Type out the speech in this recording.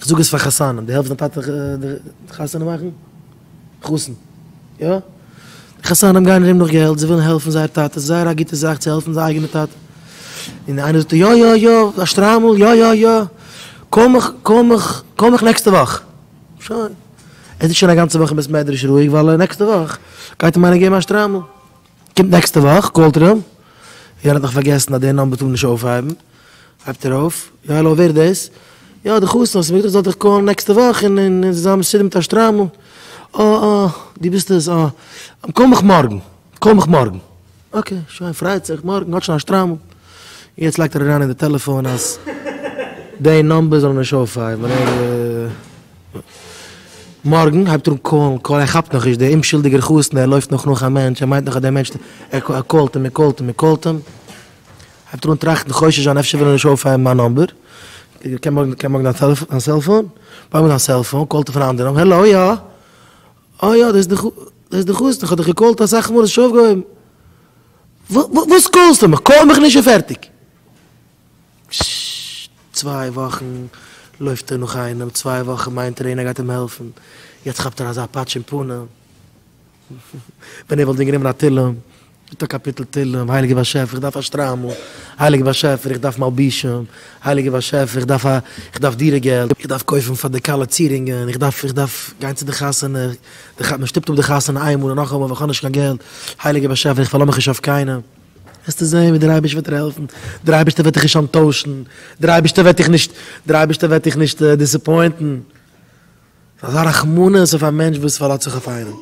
איך זאג עס פאר חתנים, דו העלפסט דיין טאטע חתונה מאכן? חתן, יא? די חתנים גייען ארום נאך געלט, זיי ווילן העלפן זייער טאטע, ס'איז זייער א גוטע זאך צו העלפן זיין אייגענע טאטע. און איינער זאגט יא יא יא, א שטריימל, יא יא יא, call מיך, call מיך, call מיך נעקסטע וואך. שוין. ער זיצט שוין א גאנצע וואך אין בית מדרש רואיג ווייל נעקסטע וואך גייט אים איינער געבן א שטריימל. קומט נעקסטע וואך call ט ער אים, יענער האט נאך פארגעסן אז די number טאר מען נישט אויפהייבן, הייבט ער אויף, יא האלא ווער איז דאס? יא די חתן האסט מיר געזאגט איך זאל דיך call ן נעקסטע וואך און און זיין מסודר מיט א שטריימל, אה אה דו ביסט עס אה, call מיך מארגן, call מיך מארגן, okay שוין פרייט זיך מארגן האט שוין א שטריימל, יעצט לייגט ער אריין אין די טעלעפאן אז די number זאל ער נישט אויפהייבן, ער. מארגן הייבט ער אן call ן, call ן, ער כאפט נאכנישט, דער אומשולדיגער חתן, ער לויפט נאך נאך א מענטש, ער מיינט נאך אז דער מענטש, ער call ט אים, ער call ט אים, ער call ט אים, הייבט ער אן טראכטן, חושש זיין אפשר וויל ער נישט אויפהייבן מיין number, קען מארגן, קען מארגן דיין cellphone, בארגן זיין cellphone, call ט ער פון א אנדערע number, hello, יא, אה יא, דאס איז דאס איז די חתן, איך האב דיך גע call ט אסאך מאל, האסט נישט אויפגעהויבן, וואס call סטו מיך, call מיך נישט און פערטיג. צוויי וואכן לויפט ער נאך איינעם, צוויי וואכן מיינט ער איינער גייט אים העלפן, יעצט כאפט ער אזא פאטש אין פנים, ווען ער וואלט ווען גענומען א תהלים, מיט א קאפיטל תהלים, הייליגער באשעפער איך דארף א שטריימל, הייליגער באשעפער איך דארף מלבישים, הייליגער באשעפער איך דארף א, איך דארף דירה געלט, איך דארף קויפן פאר די כלה צירונגען, איך דארף, איך דארף גיין צו די חתונה, מען שטופט אפ די חתונה איינמאל און נאכאמאל ווייל איך האב נישט קיין געלט, הייליגער באשעפער איך פארלאז מיך נישט אויף קיינעם. וועסטו זען ווי דער אייבערשטער וועט דיר העלפן, דער אייבערשטער וועט דיך נישט אנטוישן, דער אייבערשטער וועט דיך נישט, דער אייבערשטער וועט דיך נישט disappoint ן. אזא רחמנות אויף א מענטש וואס פארלאזט זיך אויף איינעם.